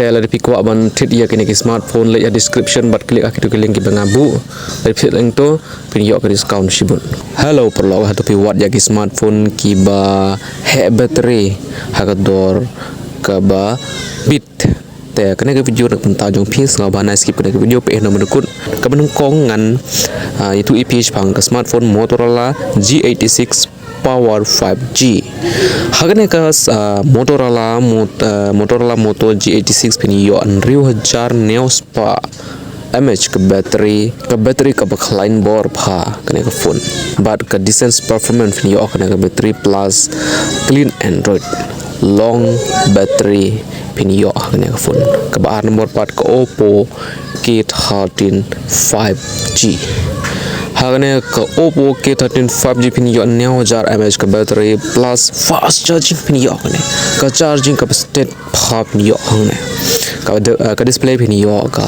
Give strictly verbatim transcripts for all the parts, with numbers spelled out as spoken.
Te lada phi kwah ban thied ïa kine ki smartphone, leit ha description bad klik ha kito ki link kiba nga buh. Lada phi thied link to, phin ïoh ka discount shibun. Hello paralok, hato phi wad ïa ki smartphone kiba heh battery ha ka dor kaba bit? Te kane ka video na ka bynta jong phi, sngewbha na skip kane ka video, peit haduh ba kut. Kaba nyngkong ngan, ah, ïathuh ïa phi shaphang ka smartphone Motorola G eighty-six Power five G. Ha kane ka, ah, Motorola Mot-, ah, Motorola Moto G eighty-six phin ïoh hynriew hajar hynñiew spah mAh ka battery, ka battery kaba khlaiñ bor bha kane ka phone. Bad ka decent performance phin ïoh kane ka battery plus clean Android. Long battery phin ïoh kane ka phone. Kaba ar number pat ka Oppo K thirteen five G. Ha kane ka Oppo K thirteen five G phin ïoh hynñiew hajar mAh ka battery plus fast charging phin ïoh kane. Ka charging kaba state bha phin ïoh hangne. Ka de-, eh, ka display phin ïoh ka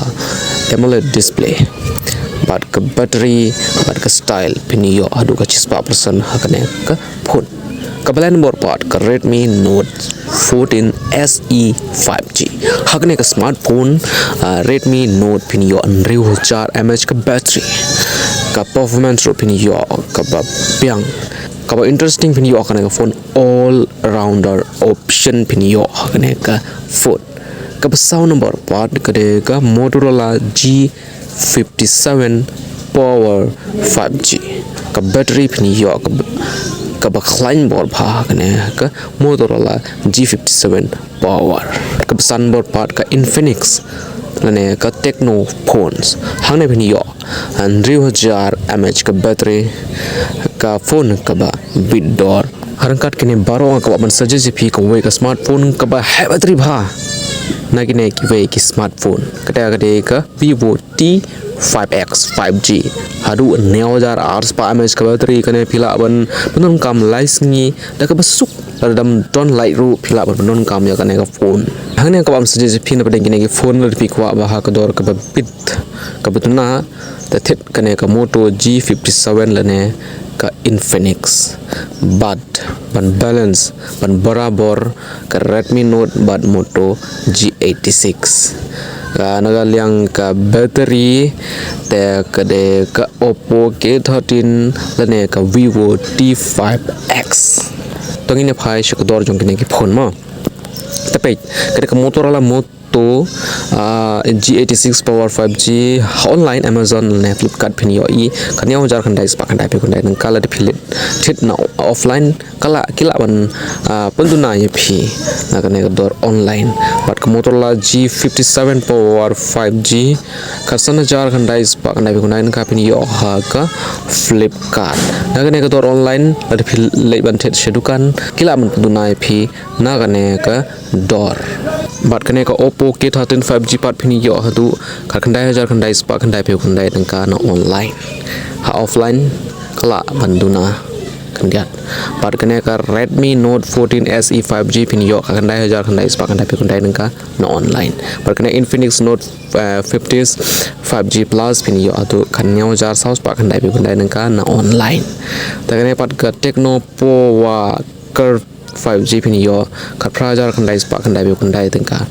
AMOLED display. Bad ka battery, bad ka style phin ïoh haduh ka shispah percent ha kane ka phone. Kaba lai number pat ka Redmi Note fourteen S E five G. Ha kane ka smartphone, ah, Redmi Note phin ïoh hynriew hajar mAh ka battery. Ka performance ruh phin ïoh kaba biang. Kaba interesting phin ïoh kane ka phone, all rounder option phin ïoh kane ka phone. Kaba saw number pat ka dei ka Motorola G fifty-seven Power five G. Ka battery phin ïoh kaba, kaba khlaiñ bor bha kane ka Motorola G fifty-seven Power. Kaba san number pat ka Infinix lane ka Tecno phones. Hangne phin ïoh hynriew hajar mAh ka battery, ka phone kaba bit dor. Ryngkat kine baroh nga kwah ban suggest ïa phi kawei ka smartphone kaba heh battery bha na kine kiwei ki smartphone. Kata ka dei ka Vivo T five X five G. Haduh hynñiew hajar ar spah mAh ka battery, kane phi lah ban pyndonkam lai sngi da kaba suk. Lada dam don light ruh phi lah ban pyndonkam ïa kane ka phone. Hangne nga kwah ban suggest ïa phi na pdeng kine ki phone, lada phi kwah ba ha ka dor kaba bit, kaba duna, te thied kane ka Moto G fifty-seven lane ka Infinix. Bad ban balance, ban barabor ka Redmi Note bad Moto G eighty-six. Ka na ka liang ka battery te ka dei ka Oppo K thirteen lane ka Vivo T five X. To ngin ïa phai sha ka dor jong kine ki phone mo. Te peit, ka dei ka Motorola Moto, ah, G eighty-six Power five G, ha online Amazon lane Flipkart phin ïohi ka hynñiew hajar khyndai spah khyndaiphew khyndai tyngka. Lada phi leit thied na offline, ka lah, ki lah ban, ah, pynduna ïa phi na kane ka dor online. Bad ka Motorola G fifty-seven Power five G, khatsan hajar khyndai spah khyndaiphew khyndai tyngka phin ïoh ha ka Flipkart. Na kane ka dor online, lada phi leit ban thied sha dukan, ki lah ban pynduna ïa phi na kane ka dor. Bad kane ka Oppo K thirteen five G pat phin ïoh haduh khatkhyndai hajar khyndai spah khyndaiphew khyndai tyngka na online. Ha offline ka lah ban duna khyndiat. Bad kane ka Redmi Note fourteen S E five G phin ïoh khatkhyndai hajar khyndai spah khyndaiphew khyndai tyngka na online. Bad kane Infinix Note, eh, fifty five G Plus phin ïoh haduh khathynñiew hajar saw spah khyndaiphew khyndai tyngka na online. Te kane pat ka Tecno Power Curve five G phin ïoh khatphra hajar khyndai spah khyndaiphew khyndai tyngka.